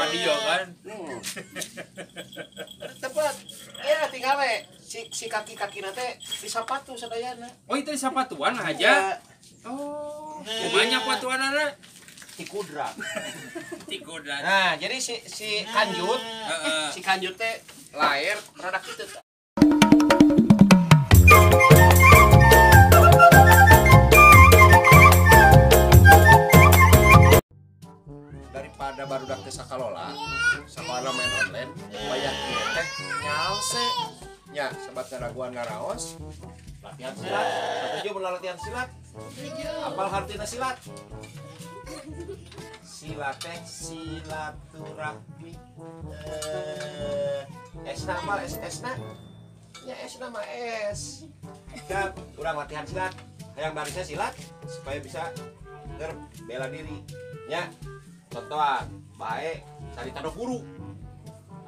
Radio kan. Tepat. Ya tinggal we si kaki-kaki teh di sapatu sadayana. Oh itu di sapatuan aja. Oh, kumanya patuanana? Tikudra. Tikudra. Nah, jadi si kanjut, si kanjut teh lahir rada kitu. Daripada barudak teh sakalola, sakola main online, wayah kieu teh nyalse. Nya, sabat ngaraguan ngaraos, latihan silat. Satuju mun latihan silat. Apal hartina silat? Silat teh silaturahmi. Esna apal esna? Ya esna mah es. Siap, urang latihan silat. Hayang barisnya silat supaya bisa bela diri. Nya, contohan bae carita guru.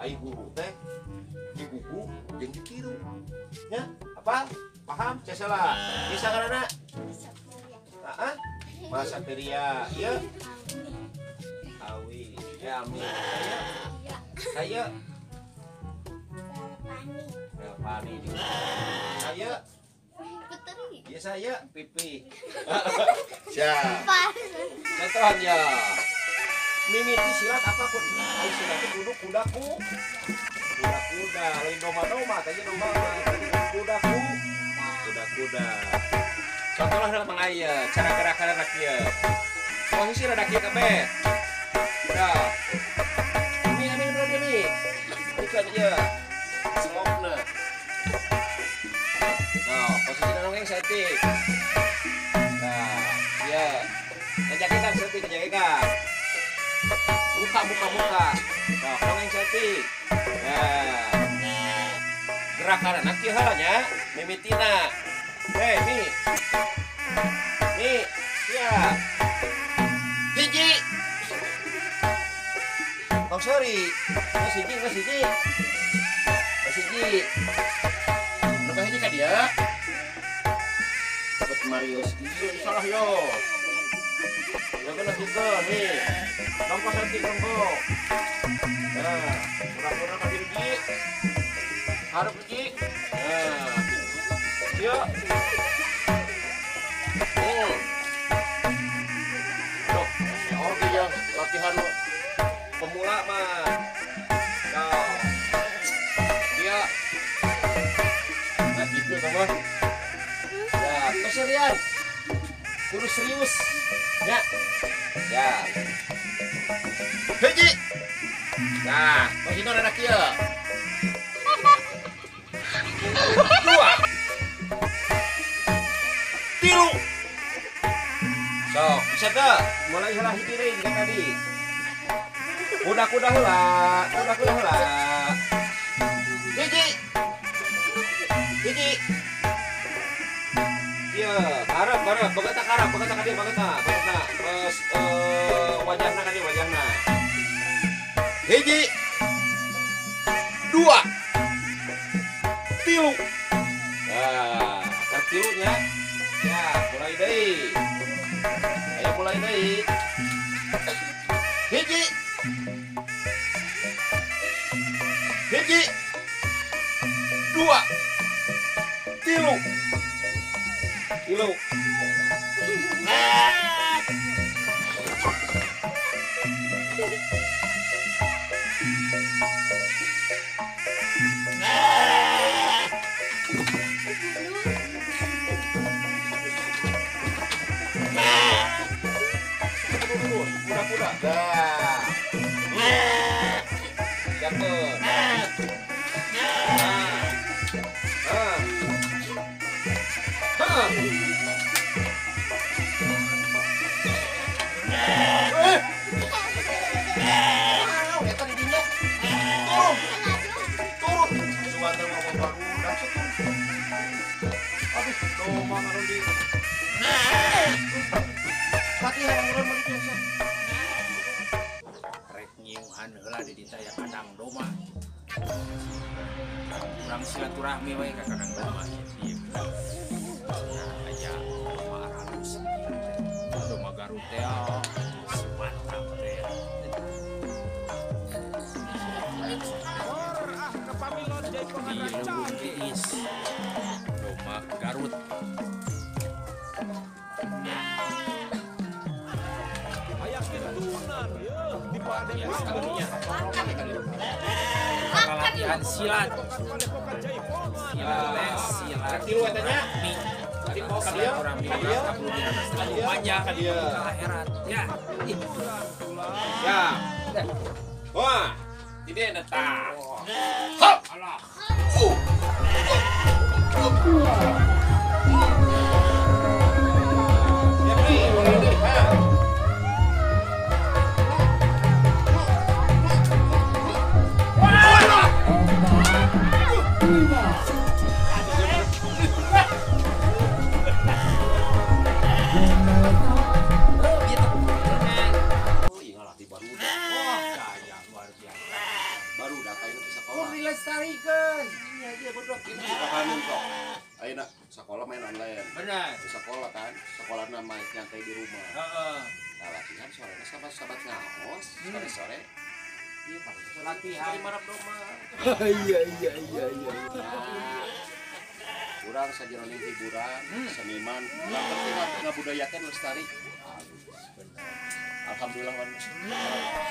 Ai guru teh digugu jeung ditiru. Nya, apa? Paham? Cesela. Bisa ngaranna? Heeh. Masa Teria, ieu. Awi, ya amin. Saya. Pani. Saya. Putri. Iya saya, Pipi. Siap. Contohan ya. Mimiti silat apa pun. Ai silat teh kudu kudaku. Kuda-kuda, lain domba-domba, tadi domba kuda-ku. Kuda-kuda. Contohlah dalam mangaya, cara gerakan anak ieu. Posisi rada kieu kabeh. Udah. Ini amin bro ini. Ikan ieu. Selopna. Nah, posisi nongeng saeutik. Nah, ieu. Ngajakekan saeutik, ngajakekan. Buka buka buka. Nah, nongeng saeutik. Nah. Gerakan anak ieu heula nya, mimitina. Hei, mi. Mi, siap. Hiji. Tong seri. Geus hiji, geus hiji. Geus hiji. Nu kahiji ka dieu. Dapat Marius ieu salah yo. Ya kena kitu nih. Nongko saeutik nongko. Nah, pura-pura ka dieu hiji. Hareup hiji. Nah. Yuk. Duh, oke ya, latihan pemula mah. Nah. Iya. Nah, gitu sama. Ya, keserian. Kudu serius. Ya. Ya. Hiji. Nah, posisi rada kieu. Dua. Tilu. Sok, bisa teu? Mulai heula hiji deui jiga tadi. Kuda-kuda heula, kuda-kuda heula. Hiji. Hiji. Ieu, hareup, hareup, beungeutna karep, beungeutna ka dieu, beungeutna, beungeutna. Terus wajahna ka dieu, wajahna. Hiji. Dua. Tilu. Nah, tilunya. Ya, mulai deui. Ayo mulai deui. Hiji. Hiji. Dua. Tilu. Tilu. Kuda-kuda. Dah. Siapa? Nah. Ah. Ah. Eh. Eta di dinya. Turun. Turun. Suara mah baru langsung turun. Aduh, domba ngaron di. Latihan urang mah kieu. Rek nyiuhan heula di dieu aya kandang domba. Urang silaturahmi we ka kandang domba ieu. Aya domba aralus. Domba Garut teh mantap teh. Di Leuweung Tiis, Doma Garut. Latihan silat, silat, silat, akhirat ya. Ya. Wah, ini enak. Hop. Alah. Dilestarikan. Iya, iya bodoh. Ini dipahami kok. Ayo nak sekolah main online. Benar. Sekolah kan, sekolah nama nyantai di rumah. Heeh. Nah, latihan sore sama sahabat ngaos, sore-sore. Iya, Pak. Latihan marap doma. Iya. Kurang sajeroning hiburan, seniman, yang penting ngabudayakeun lestari. Alhamdulillah wan.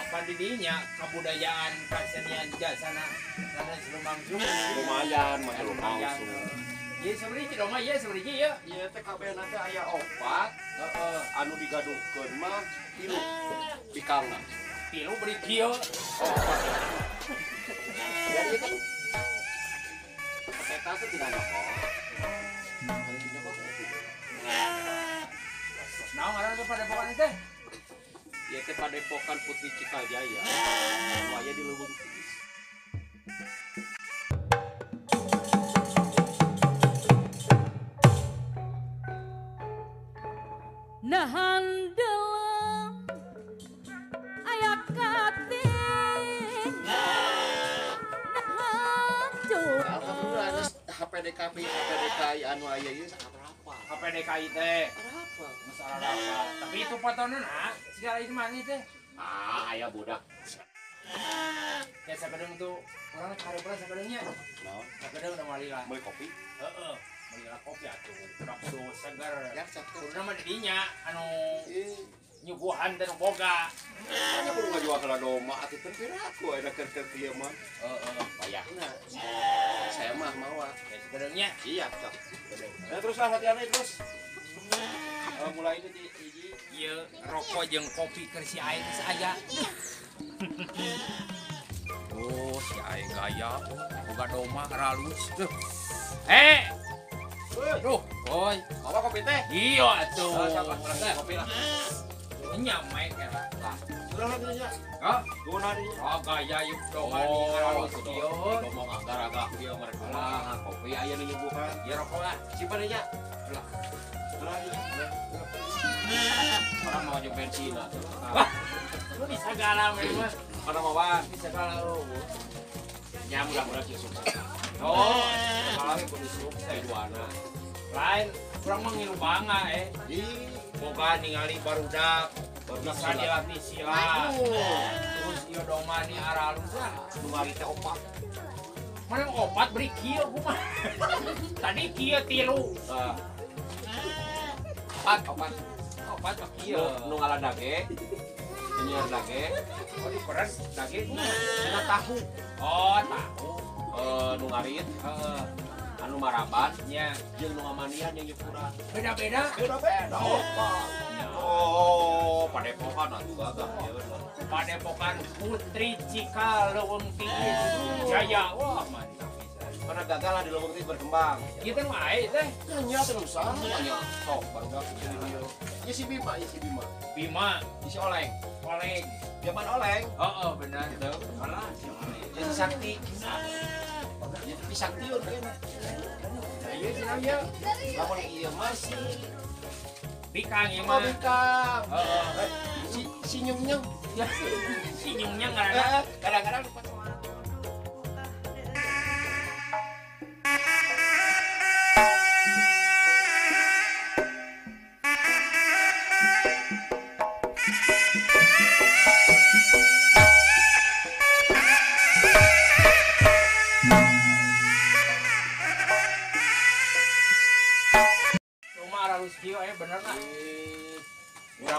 Pandidinya kebudayaan kesenian jasana sana lumangzung lumayan mah lumangzung. Ieu sabaraha doma ieu sabaraha ieu? Ieu teh kabehna teh aya opat. Heeh. Anu digaduhkeun mah 3 pikangna. 3 beri kieu. Opat. Jadi kan eta teh tina nyokot. Nyokot teh. Naon ngaranna teh padepokan teh? Ieu teh Padepokan Putri Cikaljaya. Nu aya di Leuweung Tiis. Nahan dalam aya kating nahan cukup. Alhamdulillah HPDKP HPDKI anu aya ieu berapa? HPDKI teh. Berapa? Masalah apa? Tapi itu potonan ah, segala itu mana teh? Ah, aya budak. Ya sakedeung tuh urang kareupna sakedeungnya. Naon? Sakedeung udah malila. Meuli kopi? Heeh. Meuli kopi atuh. Udah kudu seger. Ya cakep. Kuduna mah didinya anu nyuguhan teh nu boga. Nya kudu ngajual heula doma atuh teu piraku aya keur-keur kieu mah. Heeh. Bayarna. Saya mah mawa. Ya sakedeungnya. Iya, cak. Nah, terus lah latihannya terus. Mulai itu di hiji. Ieu rokok jeung kopi keur si aing geus aya. Oh, si aing gaya, boga doma ralus. Eh. Duh, oi, apa kopi teh? Iya atuh. Siapa? Kopi lah. Nyamai kela. Lah, sudah lah nya. Hah? Guna di. Oh, gaya yuk doma di ralus ieu. Ngomong agar-agar kieu mereka lah, kopi aya nu nyuguhan. Ieu rokok lah. Simpan nya. Lah. Orang mau jeung bensin atuh. Lu bisa galau mah. Orang mau wan. Bisa galau. Nya mudah-mudahan sih sukses. Oh, kalau kudu sukses duana. Lain urang mah ngilu bangga Ih, boga ningali barudak bisa dilatih silat. Terus ieu doma ni aralus lah. Nu ngari teh opat. Mana opat beri kieu kumaha? Tadi kieu 3. Tah. Opat, opat. Opat mah kieu. Nu ngaladage. Nyiar dage. Oh, diperes dage kumaha? Cenah tahu. Oh, tahu. Nu ngarit, Heeh. anu maraban, Nya. jeung nu ngamanian jeung nyukuran. Beda-beda. Beda-beda. Opat. Oh, padepokan atuh gagah ieu. Padepokan Putri Cikal Leuweung Tiis Jaya. Wah, mantap pisan. Karena gagal lah di Leuweung Tiis berkembang. Kieu teh nu ae teh. Nya teh usaha nya. Sok barudak di dieu. Ieu si Bima, ieu si Bima. Bima, Ieu si Oleng. Oleng. Zaman Oleng. Heeh, benar. Alah, si Oleng. Ieu si Sakti. Ieu si Saktiun ieu mah. Ieu si naon ieu? Lamun ieu mah si Bikang ieu Oh, mah. Bikang. Heeh. Si si Nyung-nyung. Si Nyungnya ngaranna. Kadang-kadang lupa.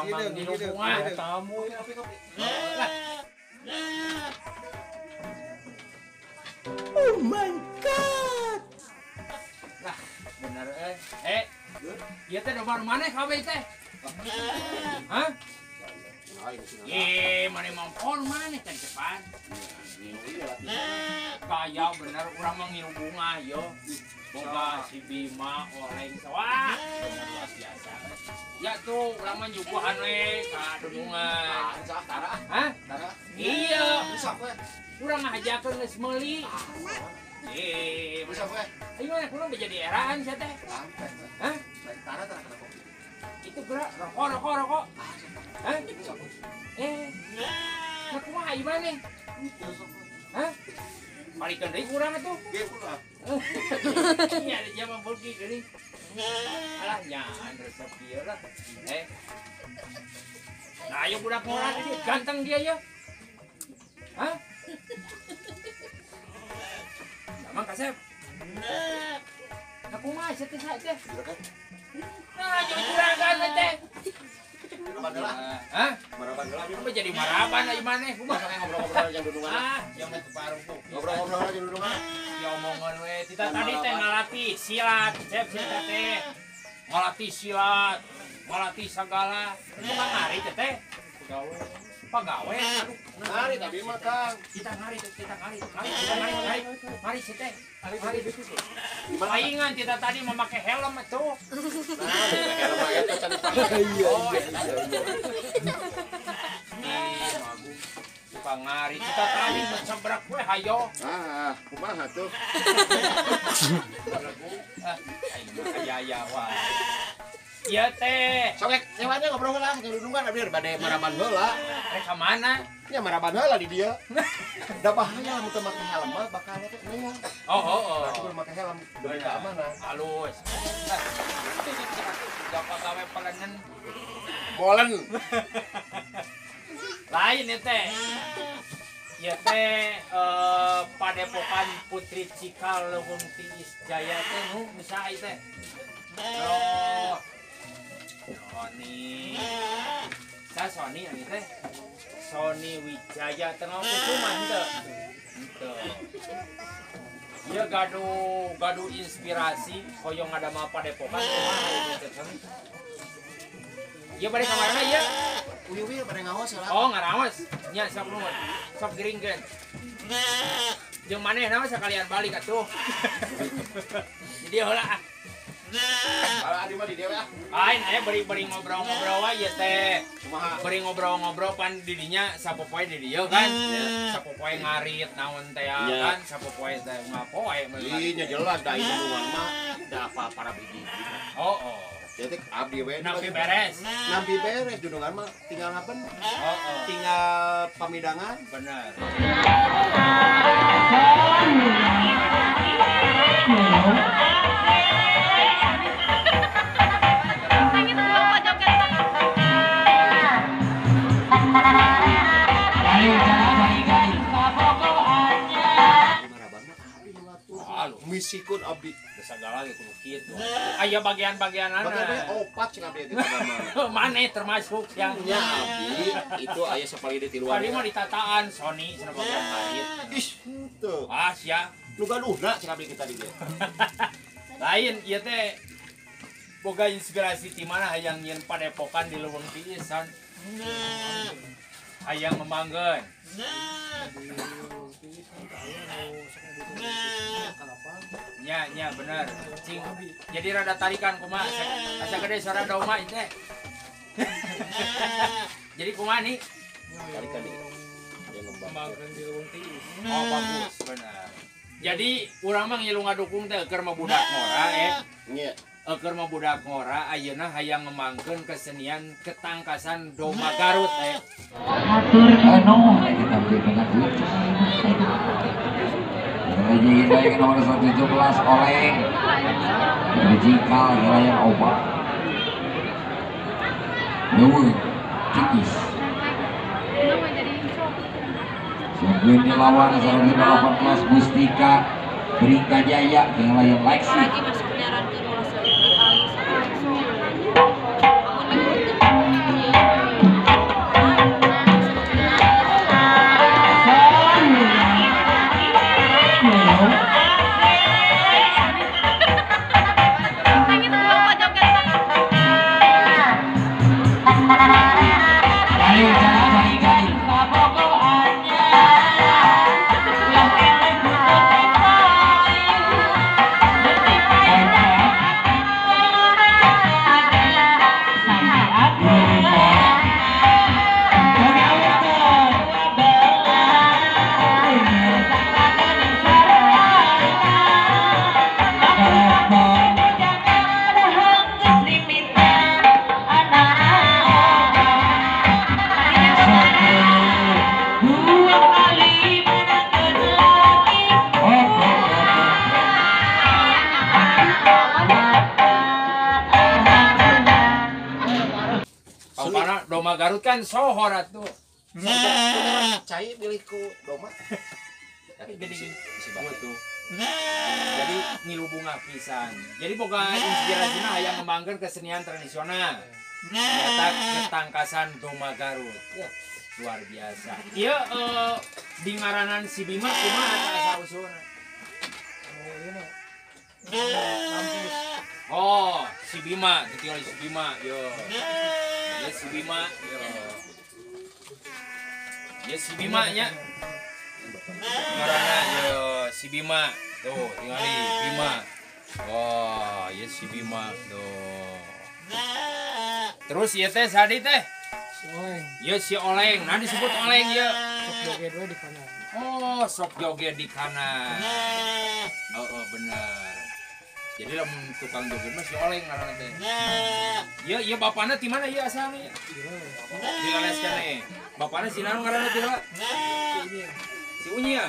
Urang mah ngilu bunga tamu ya kopi. Oh my god. Lah, bener eh. Ieu teh domba nu maneh kabeh teh? Hah? Ye, maneh mampon maneh teh cepat. Kaya bener urang mah ngilu bunga yo. Boga si Bima oleng wah, bener luar biasa. Ya tuh urang mah nyuguhan we ka dunungan. Tara. Hah? Tara. Iya. Bisa we. Urang ngajakeun geus meuli. Eh, bisa we. Ayo mana kurang jadi eraan sia teh. Hah? Tara tara kena kopi. Itu gerak rokok rokok. Hah? Eh. Nah kumaha ieu maneh? Hah? Balikeun deui urang atuh. Ge kumaha? Nya ada zaman beuki geuning. Alah nyaan resep kieu lah. Eh. Nah, ayo budak ngora dia ganteng dia ya. Hah? Sama kasep. Nah, kumaha sia teh teh? Juragan. Nah, jadi juragan teh. Maraban heula. Hah? Maraban heula. Apa jadi maraban ieu maneh? Kumaha ngobrol-ngobrol jeung dunungan. Ah, yang mah teu parungkuk. Ngobrol-ngobrol jeung dunungan. Ya omongan we, kita tadi teh ngalatih silat, cep sia teh. Ngalatih silat, ngalatih sagala. Itu mah ngari teh teh. Pagawe. Pagawe. Aduh, ngari tapi mah Kang. Kita ngari, kita ngari. Ngari, ngari sia teh. Ngari. Palingan kita tadi memakai helm tuh. Nah, helm mah eta can dipake. Iya iya iya. Ih, magu. Pangari kita tadi mencebrak we hayo. Ah, kumaha tuh? Ah, aing mah aya wae. Ieu teh. Sok nyewa ngobrol heula jeung dunungan abdi bade maraban heula. Rek ka mana? Nya maraban heula di dieu. Da bahaya mun teu make helm mah bakal teh meunang. Oh, oh, oh. Berarti kudu make helm demi keamanan. Halus. Dapat gawe pelenen. Molen. Lain ya teh. Ya teh Padepokan Putri Cikal Leuweung Tiis Jaya teh nu saha ieu teh? Oh. Sony. Sa Sony ani teh. Sony Wijaya teh naon kusuma henteu? Henteu. Ieu gaduh inspirasi hoyong ngadamel padepokan kumaha ieu teh Sony? Ieu bade ka mana ieu? Uyu-uyu bade ngaos heula. Oh, ngaraos. Nya sok nuhun. Sok giringkeun. Jeung manehna mah sakalian balik atuh. Jadi heula ah. Kalau adi mah di dewe ah. Lain aya beri-beri ngobrol-ngobrol wae ieu teh. Kumaha? Beri ngobrol-ngobrol pan di dinya sapopoe di dieu kan. Sapopoe ngarit naon teh kan, sapopoe teh ngapoe meuli. Ih, nya jelas da ieu dunungan mah da apa para biji. Oh, oh. Jadi abdi we nampi beres. Nampi beres dunungan mah tinggal ngapen. Oh, oh. Tinggal pamidangan. Bener. Misikun abdi segala ge kudu kitu. Aya bagian-bagianana. Bagian opat cenah abdi teh mah. Maneh termasuk yang nya abdi itu aya sapali deui tiluan. Tadi mah ditataan Sony cenah bagian ngarit. Ih, henteu. Ah sia. Nu gaduhna cenah abdi kita di dieu. Lain ieu teh boga inspirasi ti mana hayang nyieun padepokan di Leuweung Tiis san. Hayang ngembangkeun. Nya, nya bener. Cing. Jadi rada tarikan kumaha asa gede suara domba ieu teh. Jadi kumaha nih? Tarikan nih. Ngembangkeun di Leuweung Tiis. Oh, bagus bener. Jadi urang mah ngilu ngadukung teh keur mah budak ngora Nya. Keur mah budak ngora ayeuna hayang ngembangkeun kesenian ketangkasan domba Garut Hatur nuhun kita berikan Lagi nomor 117 oleh Cikal wilayah Obat Leuweung Tiis. Sebelum dilawan 118 Mustika Bringka Jaya yang lain Lexi. Domba Garut kan sohor atuh. Cai pilih ku domba. Gede tuh. Jadi ngilu bunga pisan. Jadi boga inspirasina hayang ngembangkeun kesenian tradisional. Ternyata ketangkasan domba Garut. Luar biasa. Ieu di ngaranan si Bima kumaha asal usulna? Oh, si Bima, ditinggal si Bima, yo. Ya si Bima, yo. Ya si Bima nya. Ngaranna yo si Bima. Tuh, tingali Bima. Oh, ya si Bima tuh. Terus ieu teh sadi teh? Si Oleng. Ya si Oleng, nah disebut Oleng ya. Sok joget we di kanan. Oh, sok joget di kanan. Oh, oh bener. Jadi lamun tukang joget mah si Oleng ngaranna teh. Ya, ya bapana ti mana ieu asalna ya? Di Lales keneh. Bapana si naon ngaranna ti heula? Si Unyil.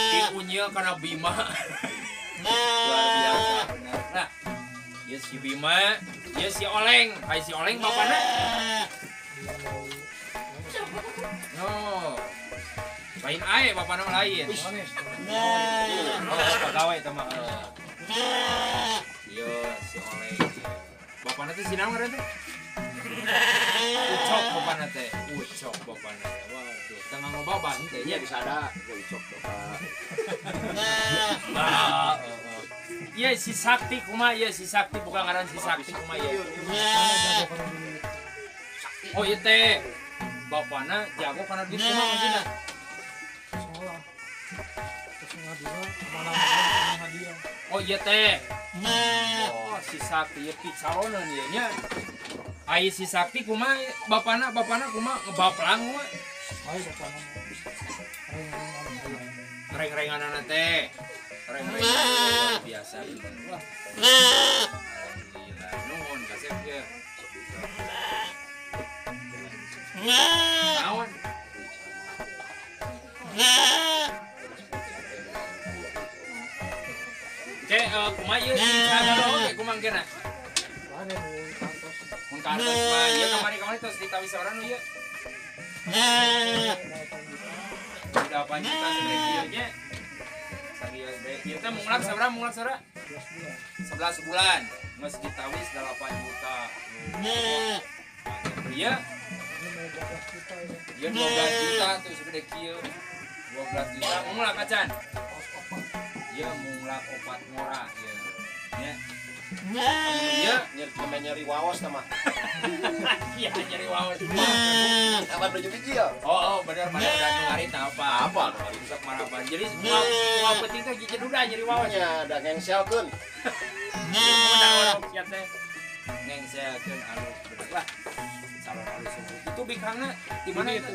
Si Unyil kana Bima. Luar biasa bener. Nah, ya si Bima, ya si Oleng. Hai si Oleng bapana. No. Lain ae bapana mah lain. Oh, pegawai teh mah. Yo si Oleng. Bapana teh si naon ngaranna teh? Ucok bapana teh. Ucok bapana teh. Waduh, tengah ngobabah teh nya Nya bisa ada ucok bapak. Ah, iya si Sakti kumaha ieu si Sakti bukan ngaran si Sakti kumaha ieu. Oh ieu teh. Bapana jago kana duit kumaha maksudna? Sekolah. Terus ngadieu kemana-mana hadiah. Oh iya teh. Oh si Sakti ieu picaloneun ieu nya. Ai si Sakti kumaha bapana bapana kumaha ngebaplang kumaha? Ai bapana. Reng-renganana teh. Reng-rengan biasa bener. Wah. Alhamdulillah. Nuhun kasep ya. Naon? Cek kumaha ieu kagak oge kumaha kena? Mun kantos mah ieu kamari-kamari tos ditawis saurang nu ieu. 8 juta segede kieu nya. Sakieu gede. Ieu teh munglak sabaraha munglak sabaraha? 11 bulan. Geus ditawis 8 juta. Ieu ieu 12 juta tuh segede kieu. 12 juta munglak acan. Ieu munglak opat ngora ieu. Nya. Iya, nyeri nyeri waos sama. Iya, nyeri waos. Apa baju biji ya? Oh, bener mana udah nungarin apa? Apa? Sok maraban. Jadi semua penting teh gigi udah nyeri waos. Ya, da ngengselkeun. Udah orang sia teh. Ngengselkeun alus bener lah. Calon alus itu bikangna di mana itu?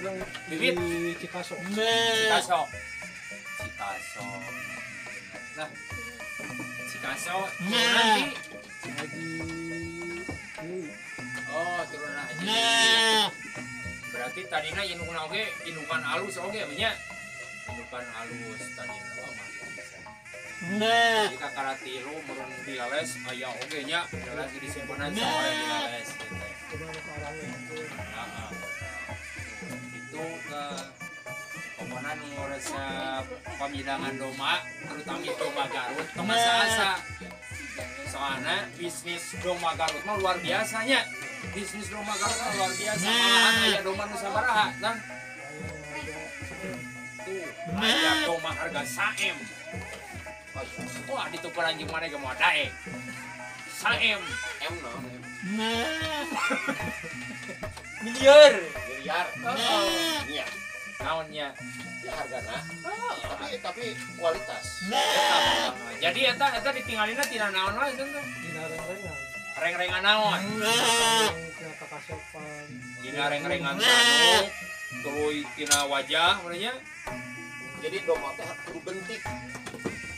Bibit di Cikaso. Cikaso. Cikaso. Nah, Cikaso nanti Haji. Oh, turunan haji. Berarti tadina indukna oge indukan alus oge nya. Indukan alus tadina oh mantap pisan. Jadi kakara tilu meureun dilales aya oge nya, dilales jadi simpenan sampai dilales gitu. Heeh. Itu ke pokona nu resep pamidangan domba, terutama domba Garut, tong asa-asa. Soalnya bisnis domba Garut mah luar biasanya. Bisnis domba Garut mah luar biasa. Malahan aya domba nu sabaraha, Tang? Tuh, aya domba harga 1M. Wah, ditukeran jeung mana ge moal daek. 1M. M naon? Miliar. Miliar. Iya. Naonnya? Ya hargana. Tapi kualitas. Jadi eta eta ditinggalina tina naon wae tentu. Dina reng-rengan. Reng-rengan naon? Tina kakasopan. Dina reng-rengan tanu, tuluy tina wajah meureun. Jadi domba teh kudu bentik.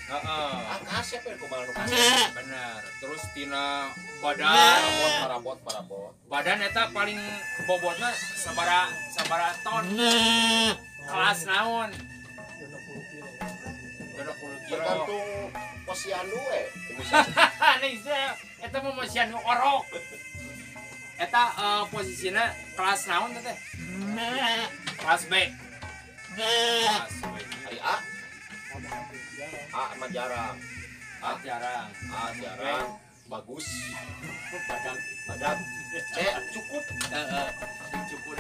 Heeh. Ah, kasep ya kumaha nu kasep. Bener. Terus tina badan, parabot, parabot. Badan eta paling bobotna sabara sabara ton. Kelas naon? 60 kilo. 60 kilo. Tergantung posyandu we. Nih, eta mah posyandu orok. Eta posisinya kelas naon teh? Kelas B. Kelas B. Ari A. A mah jarang. A jarang. A jarang. Bagus. Badak, badak. C cukup. Heeh. Cukup.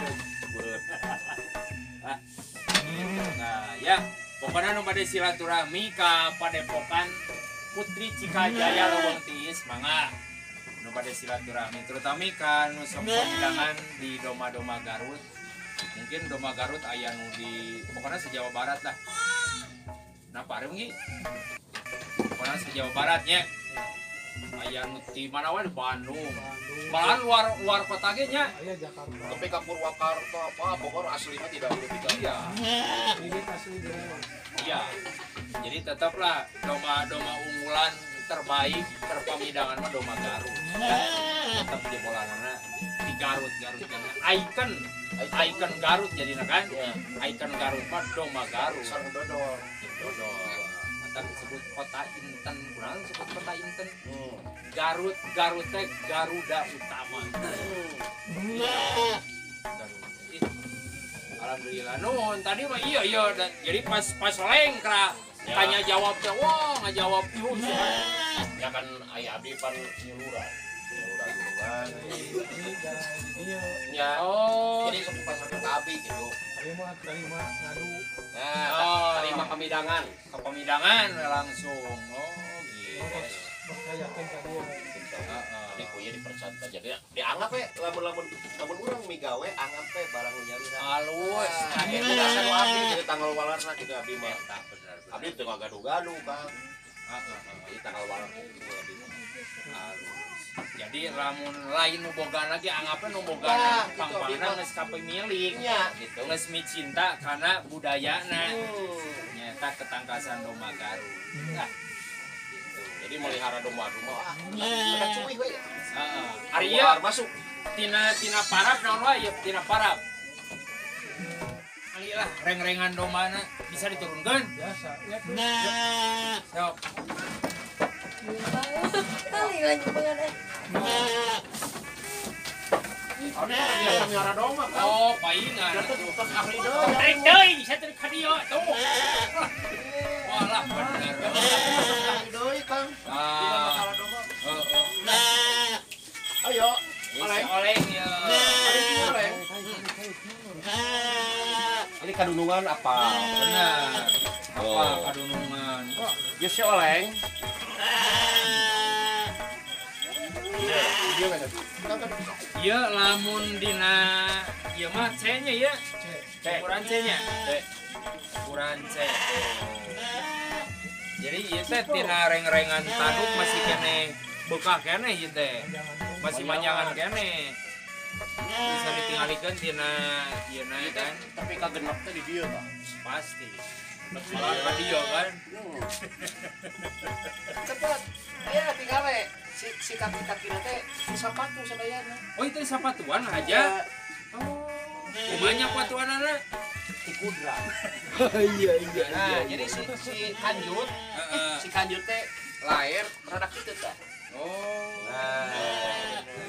Nah, ya. Pokoknya nu bade silaturahmi ka Padepokan Putri Cikajaya Leuweung Tiis mangga. Nu bade silaturahmi terutama ka nu sok undangan di Doma-doma Garut. Mungkin Doma Garut aya nu di pokoknya se-Jawa Barat lah. Nah, pareum ge. Pokoknya se-Jawa Baratnya. Aya nu ti mana wae di Bandung. Malahan luar kota ge nya. Aya Jakarta. Tapi ka Purwakarta apa Bogor aslinya tidak boleh tiga. Iya. Ini asli Jawa. Iya. Jadi tetaplah doma-doma unggulan terbaik terpamidangan mah Doma Garut. Tetap jebolanana di Garut, Garut karena icon icon Garut jadina kan. Icon Garut mah Doma Garut. Sareng dodol. Dodol. Mata disebut kota Inten, kurang disebut kota Inten. Garut, Garut teh Garuda utama. Garut. Alhamdulillah. Nuhun tadi mah iya iya dan jadi pas oleng kra tanya jawab teh wah ngajawab ieu. Ya kan aya abdi pan nyuluran. Nyuluran. Ya. Oh. Jadi sok pasar ka abdi gitu. Terima ngadu. Nah, terima pemidangan. Ke pemidangan langsung. Oh gitu. Percayakan ka dia. Heeh. Jadi kuya dipercaya jadi dianggap we lamun-lamun lamun urang migawe anggap we barang nu nyalira. Halus. Nah, itu dasar nu abdi jadi tanggal walarna gitu abdi mah. Eta bener. Abdi teu ngagaduh-gaduh, Kang. Heeh. Jadi tanggal walar gitu abdi mah. Halus. Jadi lamun lain nu bogana ge anggapna nu bogana Nah, gitu, pangpangna abdi mah. geus kapemilik. Nya gitu. Geus micinta kana budayana. Nyata ketangkasan Doma Garut. Nah, gitu. Jadi melihara domba-domba ah, udah cuy we. Heeh. Ari Ari ieu masuk. tina tina parab naon wae ieu tina parab. Kali lah reng-rengan dombana bisa diturunkeun. Biasa. Ya terus. Sok. Kali lanjut banget. Abdi biasa miara domba, Kang. Oh, paingan. Tos ahli deui. Tarik deui, saya tarik ka dieu tuh. Walah bener. Ahli deui, Kang. Dina Ah, masalah domba. heeh. Ayo, Oleng oleng ya. oleng. Ini kadunungan apa? Benar. Apa Oh. kadunungan? Ya si oleng. Iya, kan? Ieu lamun dina ieu mah C-nya ya. C. Ukuran C-nya. C. Ukuran C. Jadi ieu teh tina reng-rengan tanduk masih keneh bekah keneh ieu teh. Masih manjangan keneh. Bisa ditinggalikeun tina ieu na kan Tapi kagenep teh di dieu, Kang. pasti. Malah ka dieu kan. Cepet. Ya, tinggal we. Si kaki-kaki teh si sapatu sadayana. Oh itu sapatuan aja. Oh. Kumanya patuanana? Ti kudra. Iya iya. Nah, jadi si kanjut, Heeh. si kanjut teh lahir rada kitu tah. Oh. Nah,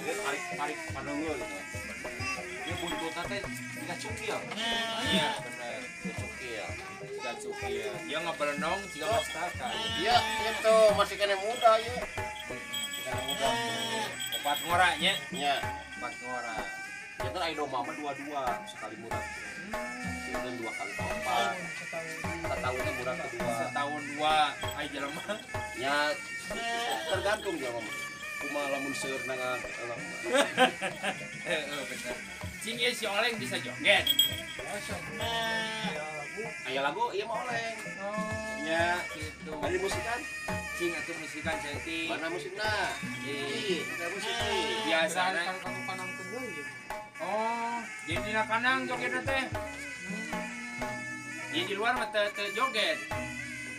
dia tarik-tarik panunggul gitu. Dia buntutna teh jiga cukil. Iya bener. Jiga cukil. Jiga cukil. Dia ngeberenong jiga mastaka. Iya, itu masih kena muda ya. Kena muda. Opat ngora nya. Nya, Opat ngora. ya kan aya domba mah dua-dua sekali murah. Itu dua kali opat. Setahunnya murah kedua. Setahun dua ai jelema. Ya tergantung ya mama. Kumaha lamun seueur na ngalah. Heeh bener. Cing ieu si Oleng bisa joget. Biasa. Ya lagu. Aya lagu ieu mah oleng. Oh. Nya, Gitu. bari musikan. Cing atuh musikan cetik. Mana musikna? Ih, Ih, ada musik nih. biasana. Kalau kamu panang kedua ya. Oh, jadi dina kandang jogetna teh. Jadi di luar mah teu teu joget.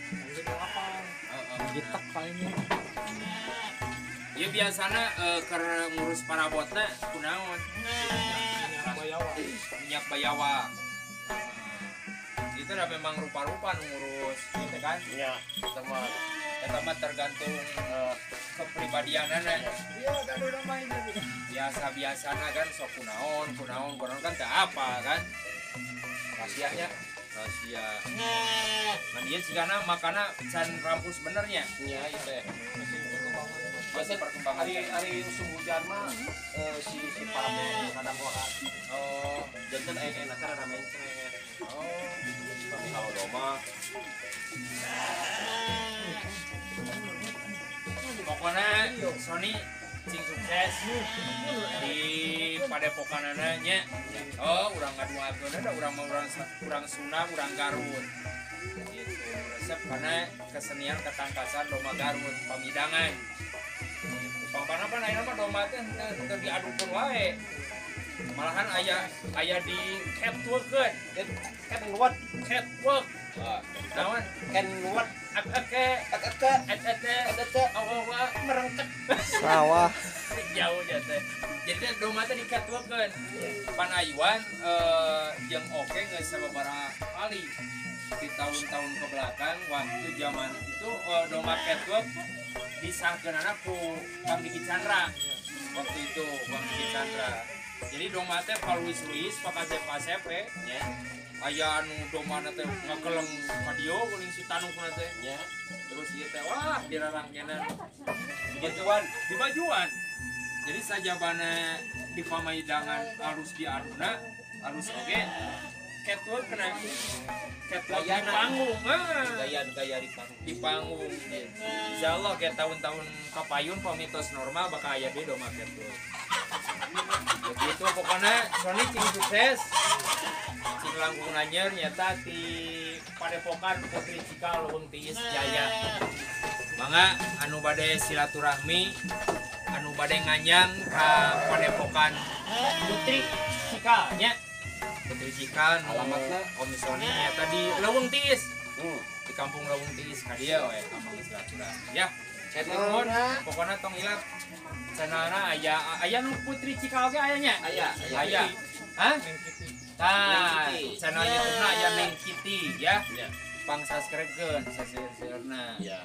Jadi apa? Heeh. Gitak palingnya. Ya biasana keur ngurus parabotna kunaon? Minyak bayawa. Minyak bayawak. Itu udah memang rupa-rupa nu ngurus gitu kan. Nya, sama Eta mah tergantung kepribadianana. Iya, gaduh domba ini. Biasa-biasana kan sok kunaon, kunaon, kunaon kan teu apa kan. Rahasianya. Rahasia. Nah, dia sigana makana can rampus benernya. Nya ieu teh. Masih perkembangan. Hari musim hujan mah si si parame rada koran. Oh, janten aya enak rada mencret. Oh, tapi kalau domba pokoknya Sony cing sukses di padepokanana nya. Oh, urang ngaduakeun da urang mah urang Sunda, urang Garut. Gitu. Resep karena kesenian ketangkasan domba Garut, pamidangan. Gitu. Pangpana pan ayeuna mah domba teh henteu diadukeun wae. Malahan aya di catwalkeun. Catwalk, catwalk. Naon? Catwalk. Ak-ake, ak-ake, at-ate, at-ate, awa-awa, merengket. Sawah. Jauh ya teh. Jadi teh domba teh di catwalkeun. Panayuan jeung oke geus sababaraha kali di tahun-tahun ke belakang waktu zaman itu domba catwalk disahkeunana ku Kang Diki Chandra. Waktu itu Kang Diki Chandra. Jadi domba teh paluis-luis pakasep-kasep we nya. Aya anu domba teh ngageleng ka dieu geuning si tanukna teh. Nya. Terus ieu teh wah dirarangkenan. Dibajuan, dibajuan. Jadi sajabana di pamaidangan alus diaduna, alus oge catwalk kena catwalk di panggung. Gaya-gaya di panggung. Di panggung. Insyaallah kayak tahun-tahun kapayun pamitos normal bakal aya deui domba catwalk. Begitu pokoknya Sony cing sukses. Cing langkung nanyer nyata di Padepokan Putri Cikal Leuweung Tiis Jaya. Mangga anu bade silaturahmi, anu bade nganyang ka Padepokan Putri Cikal nya. Putri Cikal alamatna Om Sony nyata di Leuweung Tiis. Di kampung Leuweung Tiis ka dieu we kampung silaturahmi ya. Nuhun, pokoknya tong hilap channelna aya nu Putri Cikal ge aya nya? Aya, aya. Hah? Tah, channel YouTube-na aya Neng Kitty ya. Pang subscribe-keun saseur-saeurna. Ya.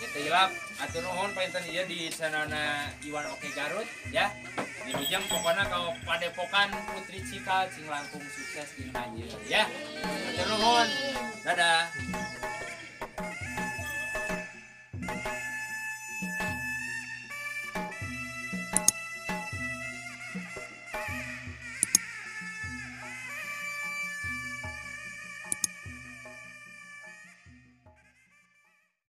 Kitu hilap, atur nuhun painten ieu di channelna Iwan Oke Garut ya. Wilujeng pokokna ka Padepokan Putri Cikal cing langkung sukses dina anjeun ya.